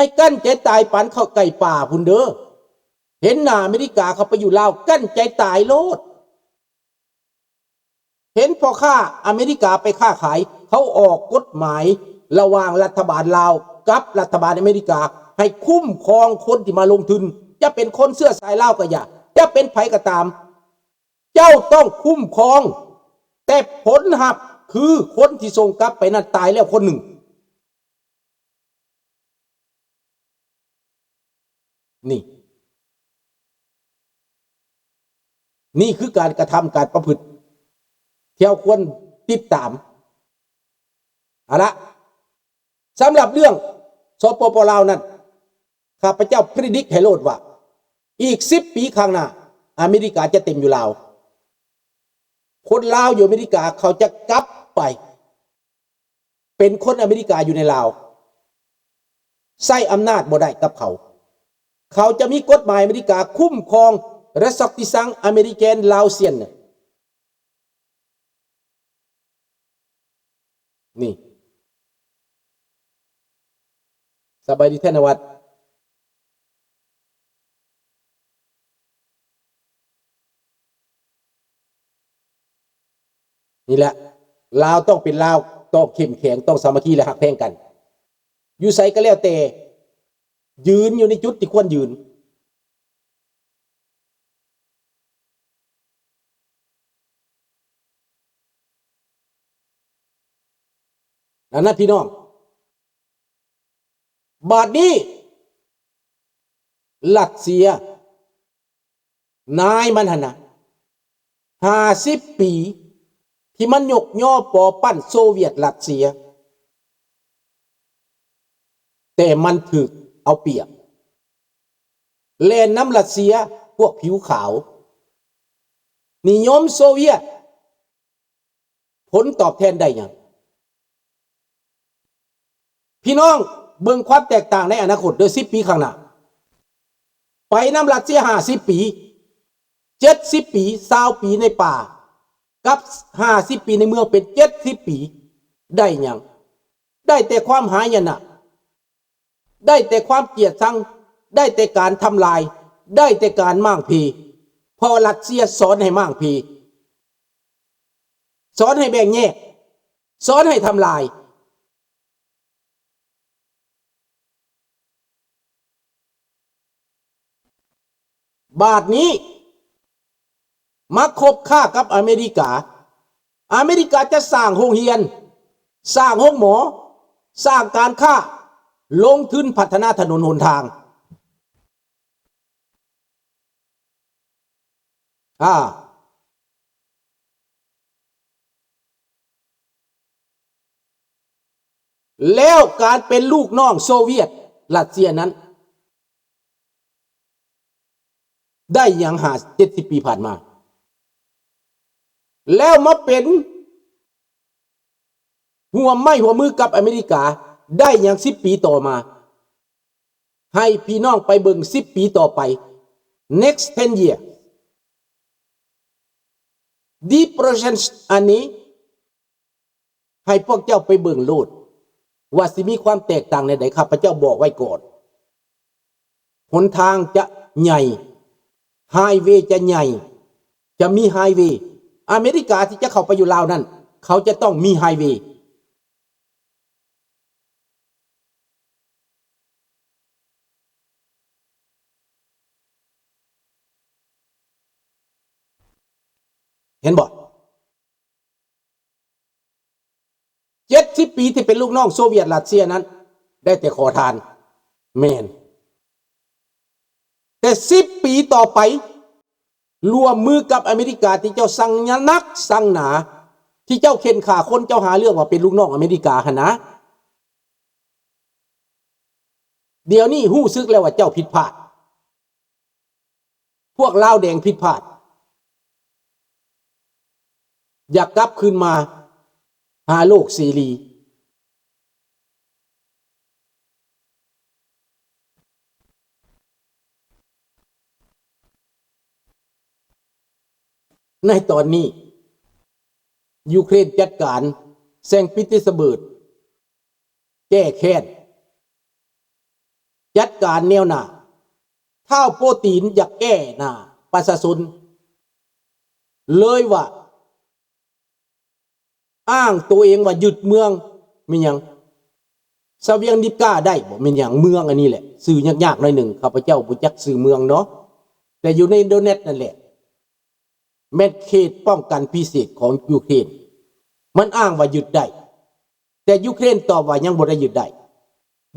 ໃຫ້ກັ້ນໃຈຕາຍປານເຂົ້າໄກ່ປ່າພຸ້ນເດີ. ເຫັນໜ້າອາເມລິກາເຂົ້າໄປຢູ່ລາວ ກັ້ນໃຈຕາຍໂລດ. ເຫັນພໍ່ຄ້າອາເມລິກາໄປຄ້າຂາຍ ເຂົາອອກກົດໝາຍລະຫວ່າງລັດຖະບານລາວກັບລັດຖະບານອາເມລິກາ ໃຫ້ຄຸ້ມຄອງຄົນທີ່ມາລົງທຶນ, ຈະເປັນຄົນເຊື້ອສາຍລາວກໍຢ່າ, ຈະເປັນໃຜກໍຕາມ, ເຈົ້າຕ້ອງຄຸ້ມຄອງ, ແຕ່ຜົນຮັບຄືຄົນທີ່ສົ່ງກັບໄປນັ້ນຕາຍແລ້ວຄົນໜຶ່ງ. ນີ້ ນີ້ຄືການກະທຳ ການປະພຶດທີ່ເຮົາຄວນຕິດຕາມ. ເອົາລະ, ສຳລັບເລື່ອງ ສປປ ລາວນັ້ນ ຂ້າພະເຈົ້າ predict ໃຫ້ໂລດວ່າ ອີກສິບປີຂ້າງໜ້າ ອາເມລິກາຈະເຕັມຢູ່ລາວ. ຄົນລາວຢູ່ອາເມລິກາ ເຂົາຈະກັບໄປ ເປັນຄົນອາເມລິກາຢູ່ໃນລາວ, ໃຊ້ອຳນາດບໍ່ໄດ້ກັບເຂົາ. ເຂົາຈະມີກົດໝາຍອາເມລິກາຄຸ້ມຄອງ ressortissants américains laotiens. ນີ້ ສະບາຍດີ ທະນະວັດ. ນີ້ແຫຼະ ລາວຕ້ອງເປັນລາວ, ຕ້ອງເຂັ້ມແຂງ, ຕ້ອງສາມັກຄີ ແລະ ຮັກແພງກັນ. ຢູ່ໃສກໍແລ້ວແຕ່ ຢືນຢູ່ໃນຈຸດທີ່ຄວນຢືນ. ນັ້ນນະພີ່ນ້ອງ, ບາດນີ້ ຣັດເຊຍ ນາຍມັນຫັ້ນນະ ຫ້າສິບປີ ທີ່ມັນຍົກຍໍປໍປັ້ນໂຊວຽດຣັດເຊຍ, ແຕ່ມັນຖືກເອົາປຽບ, ແລ່ນນຳຣັດເຊຍ ພວກຜິວຂາວ ນິຍົມໂຊວຽດ. ຜົນຕອບແທນໄດ້ຫຍັງ? ພີ່ນ້ອງເບິ່ງຄວາມແຕກຕ່າງໃນອະນາຄົດເດີ ສິບປີຂ້າງໜ້າ, ໄປນຳຣັດເຊຍຫ້າສິບປີ, ເຈັດສິບປີ, ຊາວປີໃນປ່າ ກັບຫ້າສິບປີໃນເມືອງ ເປັນເຈັດສິບປີ ໄດ້ຫຍັງ? ໄດ້ແຕ່ຄວາມຫາຍະນະ. ໄດ້ແຕ່ຄວາມກຽດຊັງ, ໄດ້ແຕ່ການທຳລາຍ, ໄດ້ແຕ່ການມ້າງເພ, ເພາະວ່າຣັດເຊຍສອນໃຫ້ມ້າງເພ, ສອນໃຫ້ແບ່ງແຍກ, ສອນໃຫ້ທຳລາຍ. ບາດນີ້ມາຄົບຄ້າກັບອາເມລິກາ, ອາເມລິກາຈະສ້າງໂຮງຮຽນ, ສ້າງໂຮງໝໍ, ສ້າງການຄ້າ, ລົງທຶນພັດທະນາຖະໜົນຫົນທາງ. ອາ ແລ້ວການເປັນລູກນ້ອງໂຊວຽດຣັດເຊຍນັ້ນ ໄດ້ຫຍັງ ຫ້າ ເຈັດສິບປີຜ່ານມາ? ແລ້ວມາເປັນຮ່ວມໄມ້ຮ່ວມມືກັບອາເມລິກາ ໄດ້ຫຍັງ ສິບປີຕໍ່ມາ? ໃຫ້ພີ່ນ້ອງໄປເບິ່ງສິບປີຕໍ່ໄປ, next ten year, the projections ອັນນີ້ ໃຫ້ພວກເຈົ້າໄປເບິ່ງໂລດ ວ່າຊິມີຄວາມແຕກຕ່າງແນວໃດ, ຂ້າພະເຈົ້າບອກໄວ້ກ່ອນ. ຫົນທາງຈະໃຫຍ່, ໄຮເວຈະໃຫຍ່, ຈະມີໄຮເວ. ອາເມລິກາທີ່ຈະເຂົ້າໄປຢູ່ລາວນັ້ນ ເຂົາຈະຕ້ອງມີໄຮເວ. ເຫັນບໍ່? ເຈັດສິບປີທີ່ເປັນລູກນ້ອງໂຊວຽດຣັດເຊຍນັ້ນ ໄດ້ແຕ່ຂໍທານ. ແມ່ນ. ແຕ່ສິບປີຕໍ່ໄປ ຮ່ວມມືກັບອາເມລິກາ ທີ່ເຈົ້າຊັງໜັກຊັງໜາ, ທີ່ເຈົ້າເຂັ່ນຂ້າຄົນ, ເຈົ້າຫາເລື່ອງວ່າເປັນລູກນ້ອງອາເມລິກາຫັ້ນນະ. ດຽວນີ້ຮູ້ສຶກແລ້ວວ່າເຈົ້າຜິດພາດ. ພວກລາວແດງຜິດພາດ, ຢາກກັບຄືນມາຫາໂລກເສລີ. ໃນຕອນນີ້ ຢູເຄຣນຈັດການແຊງປິດຕີສະເບີດ ແກ້ແຄ້ນ. ຈັດການແນວໜ້າ. ທ້າວໂປຕີນຢາກແກ້ໜ້າປະຊາຊົນເລີຍວ່າ ອ້າງໂຕເອງວ່າຍຶດເມືອງ ແມ່ນຫຍັງ ສະວຽງນິບກາໄດ້ບໍ່? ແມ່ນຫຍັງ ເມືອງອັນນີ້ແຫຼະ ຊື່ຍາກໆໜ້ອຍໜຶ່ງ ຂ້າພະເຈົ້າບໍ່ຈັກຊື່ເມືອງເນາະ ແຕ່ຢູ່ໃນໂດເນັດນັ້ນແຫຼະ ແມ່ນເຂດປ້ອງກັນພິເສດຂອງຢູເຄຣນ. ມັນອ້າງວ່າຍຶດໄດ້ ແຕ່ຢູເຄຣນຕອບວ່າຍັງບໍ່ໄດ້ຍຶດໄດ້.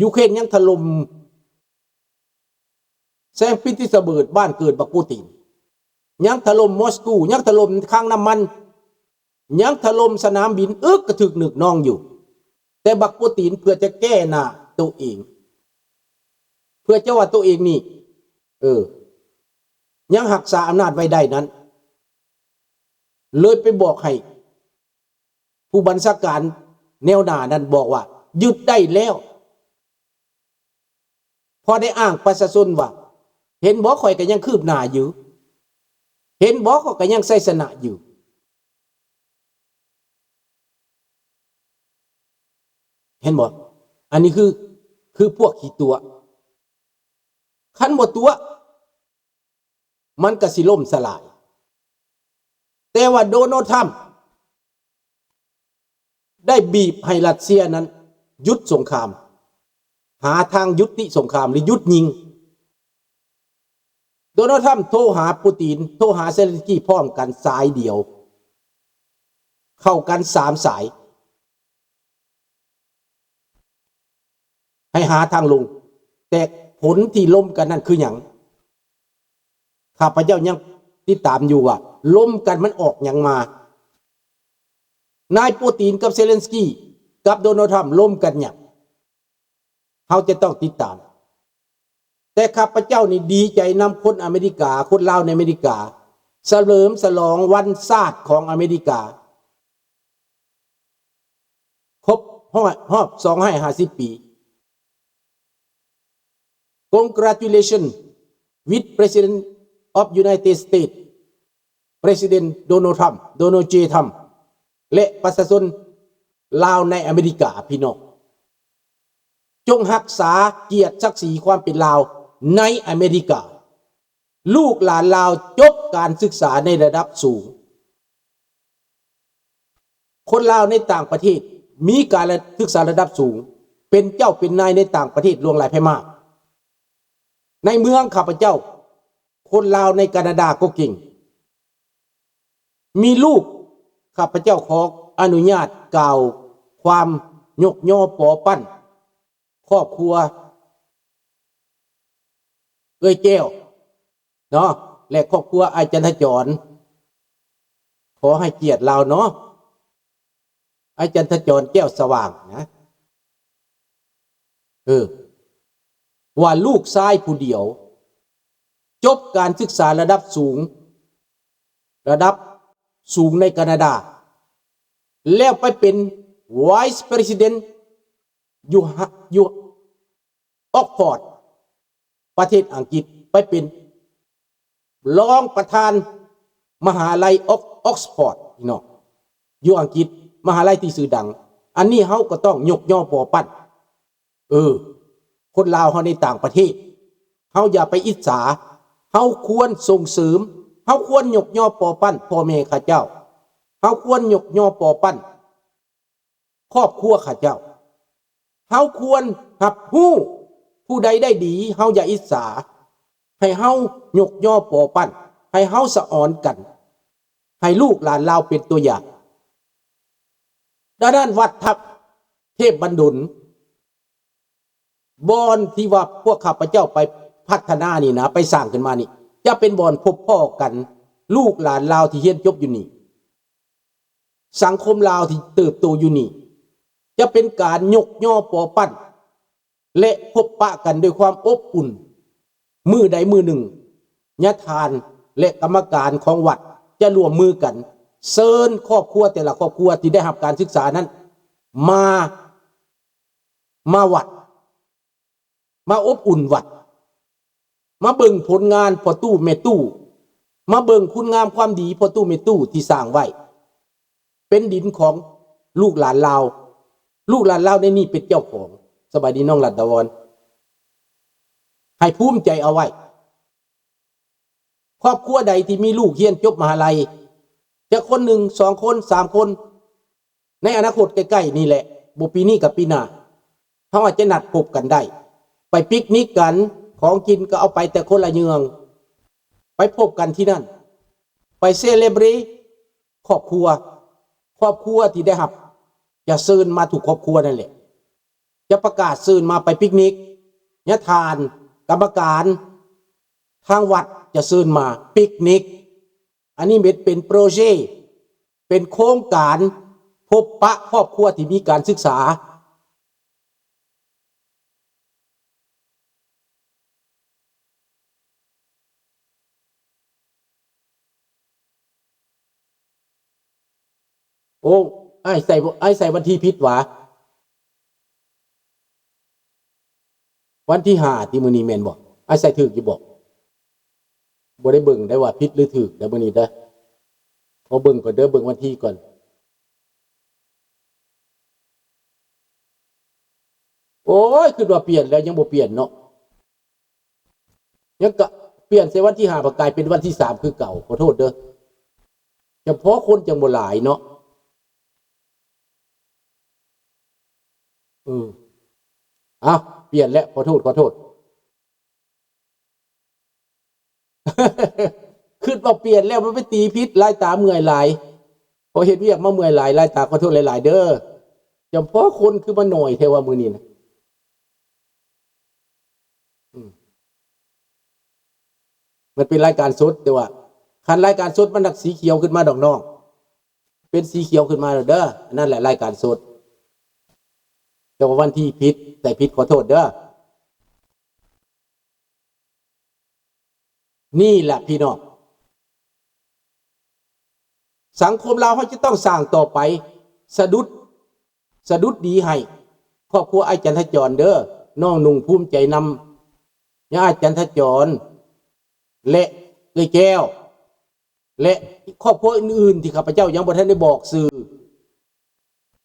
ຢູເຄຣນຍັງຖະຫຼົ່ມແຊງປິດຕິສະເບີດ ບ້ານເກີດບັກໂປຕີນ, ຍັງຖະຫຼົ່ມມອສກູ, ຍັງຖະຫຼົ່ມຄາງນ້ຳມັນ, ຍັງຖະຫຼົ່ມສະໜາມບິນ ອຶກກະຖືກນຶກນອງຢູ່. ແຕ່ບັກໂປຕີນເພື່ອຈະແກ້ໜ້າໂຕເອງ, ເພື່ອຈະວ່າໂຕເອງນີ້ ເອີ ຍັງຮັກສາອຳນາດໄວ້ໄດ້ນັ້ນ ເລີຍໄປບອກໃຫ້ ຜູ້ບັນຊາການແນວໜ້ານັ້ນບອກວ່າ ຍຶດໄດ້ແລ້ວ. ພໍໄດ້ອ້າງປະຊາຊົນວ່າ ເຫັນບໍ່ ຂ້ອຍກໍຍັງຄືບໜ້າຢູ່, ເຫັນບໍ່ ຂ້ອຍກໍຍັງໄຊຊະນະຢູ່. ເຫັນບໍ່? ອັນນີ້ຄື ຄືພວກຂີ້ຕົວະ. ຄັນບໍ່ຕົວະ ມັນກະຊິລົ້ມສະຫຼາຍ. ແຕ່ວ່າໂດນັລ ທຣຳ ໄດ້ບີບໃຫ້ຣັດເຊຍນັ້ນຢຸດສົງຄາມ, ຫາທາງຍຸຕິສົງຄາມ ຫຼື ຢຸດຍິງ. ໂດນັລ ທຣຳ ໂທຫາປູຕີນ, ໂທຫາເຊເລັນສກີ ພ້ອມກັນສາຍດຽວ, ເຂົ້າກັນສາມສາຍ. ໃຫ້ຫາທາງລົງ. ແຕ່ຜົນທີ່ລົມກັນນັ້ນຄືຫຍັງ? ຂ້າພະເຈົ້າຍັງຕິດຕາມຢູ່ວ່າ ລົມກັນມັນອອກຫຍັງມາ? ນາຍປູຕີນກັບເຊເລັນສກີ ກັບໂດນັລ ທຣຳ ລົມກັນຫຍັງ? ເຮົາຈະຕ້ອງຕິດຕາມ. ແຕ່ຂ້າພະເຈົ້ານີ້ດີໃຈນຳຄົນອາເມລິກາ, ຄົນລາວໃນອາເມລິກາ ສະເຫຼີມສະຫຼອງວັນຊາດຂອງອາເມລິກາ ຄົບຮອບ ຮອບສອງຮ້ອຍຫ້າສິບປີ. Congratulations with President of United States, President Donald Trump, Donald J Trump ແລະ ປະຊາຊົນລາວໃນອາເມລິກາ. ພີ່ນ້ອງ ຈົ່ງຮັກສາກຽດສັກສີຄວາມເປັນລາວໃນອາເມລິກາ. ລູກຫຼານລາວຈົບການສຶກສາໃນລະດັບສູງ. ຄົນລາວໃນຕ່າງປະເທດມີການສຶກສາລະດັບສູງ, ເປັນເຈົ້າເປັນນາຍໃນຕ່າງປະເທດຫຼວງຫຼາຍໄພມາກ. ໃນເມືອງຂ້າພະເຈົ້າ, ຄົນລາວໃນການາດາກໍເກັ່ງ. ມີລູກ, ຂ້າພະເຈົ້າຂໍອະນຸຍາດກ່າວຄວາມຍົກຍໍປໍປັ້ນ ຄອບຄົວເອື້ອຍແກ້ວເນາະ ແລະ ຄອບຄົວອ້າຍຈັນທະຈອນ. ຂໍໃຫ້ກຽດລາວເນາະ, ອ້າຍຈັນທະຈອນແກ້ວສະຫວ່າງນະ. ເອີ ວ່າລູກຊາຍຜູ້ດຽວ ຈົບການສຶກສາລະດັບສູງ, ລະດັບສູງໃນການາດາ ແລ້ວໄປເປັນ Vice President ຢູ່ ຢູ່ Oxford ປະເທດອັງກິດ, ໄປເປັນລອງປະທານມະຫາໄລ Ox- Oxford ພີ່ນ້ອງ, ຢູ່ອັງກິດ, ມະຫາໄລທີ່ຊື່ດັງ. ອັນນີ້ເຮົາກໍຕ້ອງຍົກຍໍປໍປັ້ນ. ເອີ ຄົນລາວເຮົາໃນຕ່າງປະເທດ, ເຮົາຢ່າໄປອິດສາ, ເຮົາຄວນສົ່ງເສີມ, ເຮົາຄວນຍົກຍໍປໍປັ້ນພໍ່ແມ່ເຂົາເຈົ້າ, ເຮົາຄວນຍົກຍໍປໍປັ້ນ ຄອບຄົວເຂົາເຈົ້າ. ເຮົາຄວນຮັບຮູ້ ຜູ້ໃດໄດ້ດີ ເຮົາຢ່າອິດສາ, ໃຫ້ເຮົາຍົກຍໍປໍປັ້ນ, ໃຫ້ເຮົາສະອອນກັນ, ໃຫ້ລູກຫຼານລາວເປັນຕົວຢ່າງ. ດັ່ງນັ້ນ ວັດທະເທບບັນດົນ ບ່ອນທີ່ວ່າພວກຂ້າພະເຈົ້າໄປພັດທະນານີ້ນະ, ໄປສ້າງຂຶ້ນມານີ້ ຈະເປັນບ່ອນພົບພໍ້ກັນ ລູກຫຼານລາວທີ່ຮຽນຈົບຢູ່ນີ້, ສັງຄົມລາວທີ່ເຕີບໂຕຢູ່ນີ້ ຈະເປັນການຍົກຍໍປໍປັ້ນ ແລະ ພົບປະກັນດ້ວຍຄວາມອົບອຸ່ນ. ມື້ໃດມື້ໜຶ່ງ ຍາທ່ານ ແລະ ກຳມະການຂອງວັດຈະຮ່ວມມືກັນ ເຊີນຄອບຄົວແຕ່ລະຄອບຄົວທີ່ໄດ້ຮັບການສຶກສານັ້ນ ມາ ມາວັດ, ມາອົບອຸ່ນວັດ, ມາເບິ່ງຜົນງານພໍ່ຕູ້ແມ່ຕູ້, ມາເບິ່ງຄຸນງາມຄວາມດີພໍ່ຕູ້ແມ່ຕູ້ທີ່ສ້າງໄວ້. ເປັນດິນຂອງລູກຫຼານລາວ, ລູກຫຼານລາວໃນນີ້ເປັນເຈົ້າຂອງ. ສະບາຍດີນ້ອງລັດດາວອນ. ໃຫ້ພູມໃຈເອົາໄວ້. ຄອບຄົວໃດທີ່ມີລູກຮຽນຈົບມະຫາໄລ ຈັກຄົນໜຶ່ງ ສອງຄົນ ສາມຄົນ ໃນອະນາຄົດໃກ້ໆນີ້ແຫຼະ, ບໍ່ປີນີ້ກໍປີໜ້າ, ເຮົາອາດຈະນັດພົບກັນໄດ້ ໄປປິກນິກກັນ, ຂອງກິນກໍເອົາໄປແຕ່ຄົນລະເຍືອງ, ໄປພົບກັນທີ່ນັ້ນ, ໄປເຊເລບຣາຍຄອບຄົວ, ຄອບຄົວທີ່ໄດ້ຮັບ ຈະເຊີນມາທຸກຄອບຄົວນັ້ນແຫຼະ, ຈະປະກາດເຊີນມາໄປປິກນິກ, ຍາທ່ານ ກຳມະການ ທາງວັດຈະເຊີນມາປິກນິກ. ອັນນີ້ເປັນ ເປັນໂປຣເຈກ, ເປັນໂຄງການພົບປະຄອບຄົວທີ່ມີການສຶກສາ. ໂອ້ ອ້າຍໃສ່ ອ້າຍໃສ່ວັນທີຜິດຫວາ? ວັນທີຫ້າຕິ ມື້ນີ້ແມ່ນບໍ່? ອ້າຍໃສ່ຖືກຢູ່ບໍ່? ບໍ່ໄດ້ເບິ່ງໄດ້ວ່າຜິດຫຼືຖືກເດີມື້ນີ້ເດີ. ຂໍເບິ່ງກ່ອນເດີ ເບິ່ງວັນທີກ່ອນ. ໂອ້ຍ ຄິດວ່າປ່ຽນແລ້ວ ຍັງບໍ່ປ່ຽນເນາະ. ຍັງກະປ່ຽນໃສ່ວັນທີຫ້າ ບາດກາຍເປັນວັນທີສາມຄືເກົ່າ. ຂໍໂທດເດີ ຈຳເພາະຄົນຈັ່ງບໍ່ຫຼາຍເນາະ. ເອີ ເອົ້າ ປ່ຽນແລ້ວ ຂໍໂທດ ຂໍໂທດ. ຄິດວ່າປ່ຽນແລ້ວ ມັນໄປຕີຜິດ ລາຍຕາເມື່ອຍຫຼາຍ. ພໍເຮັດວຽກມາເມື່ອຍຫຼາຍ ລາຍຕາ. ຂໍໂທດຫຼາຍໆເດີ ຈຳເພາະຄົນຄືມາໜ້ອຍແທ້ວ່າມື້ນີ້ນະ. ອືມ ມັນເປັນລາຍການສົດ ແຕ່ວ່າຄັນລາຍການສົດມັນໜັກສີຂຽວຂຶ້ນມາດອກນ້ອງ, ເປັນສີຂຽວຂຶ້ນມາແລ້ວເດີ. ອັນນັ້ນແຫຼະລາຍການສົດ. ແຕ່ວ່າວັນທີຜິດ ໃສ່ຜິດ ຂໍໂທດເດີ. ນີ້ແຫຼະພີ່ນ້ອງ ສັງຄົມລາວເຮົາຈະຕ້ອງສ້າງຕໍ່ໄປ. ສະດຸດ ສະດຸດດີໃຫ້ຄອບຄົວອ້າຍຈັນທະຈອນເດີ, ນ້ອງນຸ່ງພູມໃຈນຳ ຍາອ້າຍຈັນທະຈອນ ແລະ ເອື້ອຍແກ້ວ ແລະ ຄອບຄົວອື່ນໆ ທີ່ຂ້າພະເຈົ້າຍັງບໍ່ທັນໄດ້ບອກຊື່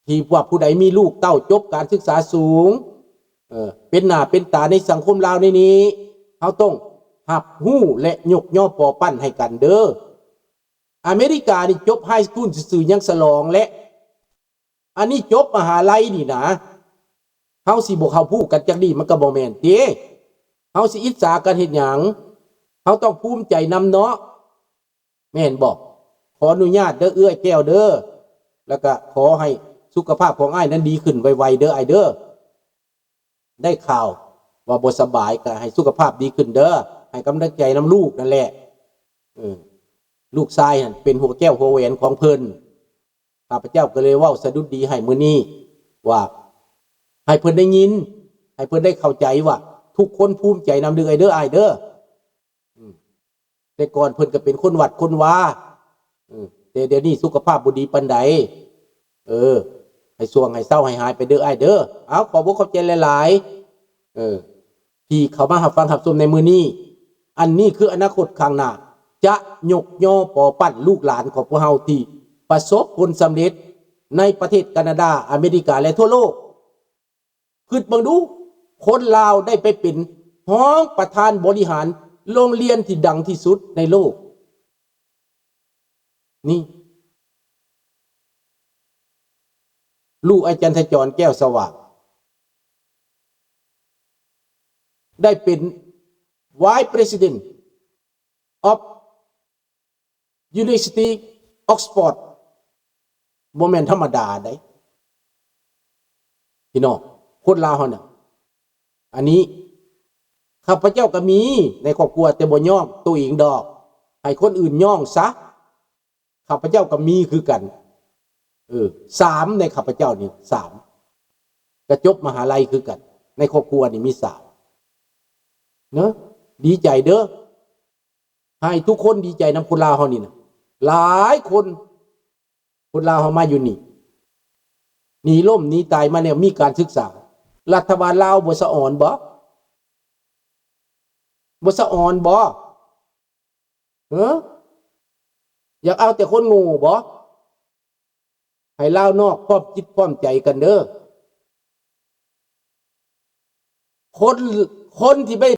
ທີ່ວ່າຜູ້ໃດມີລູກເຕົ້າຈົບການສຶກສາສູງ ເອີ ເປັນໜ້າເປັນຕາໃນສັງຄົມລາວໃນນີ້ ເຮົາຕ້ອງຮັບຮູ້ ແລະ ຍົກຍໍປໍປັ້ນໃຫ້ກັນເດີ. ອາເມລິການີ້ຈົບໄຮສະກູນຊື່ໆ ຍັງສະຫຼອງ ແລະ ອັນນີ້ຈົບມະຫາໄລນີ້ນະ ເຮົາຊິບໍ່ເຂົ້າຜູ້ກັນຈັກດີ້ ມັນກໍບໍ່ແມ່ນຕິ. ເຮົາຊິອິດສາກັນເຮັດຫຍັງ? ເຮົາຕ້ອງພູມໃຈນຳເນາະ ແມ່ນບໍ່? ຂໍອະນຸຍາດເດີເອື້ອຍແກ້ວເດີ ແລ້ວກະຂໍໃຫ້ສຸຂະພາບຂອງອ້າຍນັ້ນດີຂຶ້ນໄວໆເດີອ້າຍເດີ. ໄດ້ຂ່າວວ່າບໍ່ສະບາຍ ກະໃຫ້ສຸຂະພາບດີຂຶ້ນເດີ ໃຫ້ກຳລັງໃຈນຳລູກນັ້ນແຫຼະ. ເອີ ລູກຊາຍຫັ້ນເປັນຫົວແກ້ວຫົວແຫວນຂອງເພິ່ນ. ຂ້າພະເຈົ້າກໍເລີຍເວົ້າສະດຸດດີໃຫ້ມື້ນີ້ວ່າ ໃຫ້ເພິ່ນໄດ້ຍິນ ໃຫ້ເພິ່ນໄດ້ເຂົ້າໃຈວ່າ ທຸກຄົນພູມໃຈນຳເດີເອື້ອຍເດີອ້າຍເດີ. ອືມ ແຕ່ກ່ອນເພິ່ນກໍເປັນຄົນວັດຄົນວາ ເອີ ແຕ່ດຽວນີ້ສຸຂະພາບບໍ່ດີປານໃດ. ເອີ ໃຫ້ຊ່ວງໃຫ້ເຊົາໃຫ້ຫາຍໄປເດີອ້າຍເດີ. ເອົາ ຂອບອົກຂອບໃຈຫຼາຍໆ ເອີ ທີ່ເຂົ້າມາຮັບຟັງຮັບຊົມໃນມື້ນີ້. ອັນນີ້ຄືອະນາຄົດຂ້າງໜ້າ ຈະຍົກຍໍປໍປັ້ນລູກຫຼານຂອງພວກເຮົາທີ່ປະສົບຜົນສຳເລັດໃນປະເທດການາດາ, ອາເມລິກາ ແລະ ທົ່ວໂລກ. ຄິດເບິ່ງດູ ຄົນລາວໄດ້ໄປເປັນຮອງປະທານບໍລິຫານໂຮງຮຽນທີ່ດັງທີ່ສຸດໃນໂລກ. ນີ້ ລູກອາຈານທະຈອນ ແກ້ວສະຫວ່າງ ໄດ້ເປັນ Vice President of University Oxford ບໍ່ແມ່ນທຳມະດາໃດພີ່ນ້ອງ ຄົນລາວເຮົານະ. ອັນນີ້ຂ້າພະເຈົ້າກໍມີໃນຄອບຄົວ ແຕ່ບໍ່ຍ້ອງໂຕເອງດອກ ໃຫ້ຄົນອື່ນຍ້ອງຊະ. ຂ້າພະເຈົ້າກໍມີຄືກັນ ເອີ ສາມ ໃນຂ້າພະເຈົ້ານີ້ ສາມ ກໍຈົບມະຫາໄລຄືກັນ. ໃນຄອບຄົວນີ້ມີສາມເນາະ. ດີໃຈເດີ ໃຫ້ທຸກຄົນດີໃຈນຳຄົນລາວເຮົານີ້ນະ. ຫຼາຍຄົນ ຄົນລາວເຮົາມາຢູ່ນີ້ ໜີລົ້ມໜີຕາຍມາແລ້ວ ມີການສຶກສາ. ລັດຖະບານລາວບໍ່ສະອອນບໍ? ບໍ່ສະອອນບໍ? ເອີ ຢາກເອົາແຕ່ຄົນໂງ່ບໍ? ໃຫ້ລາວນອກພ້ອມຈິດພ້ອມໃຈກັນເດີ. ຄົນ ຄົນທີ່ໄດ້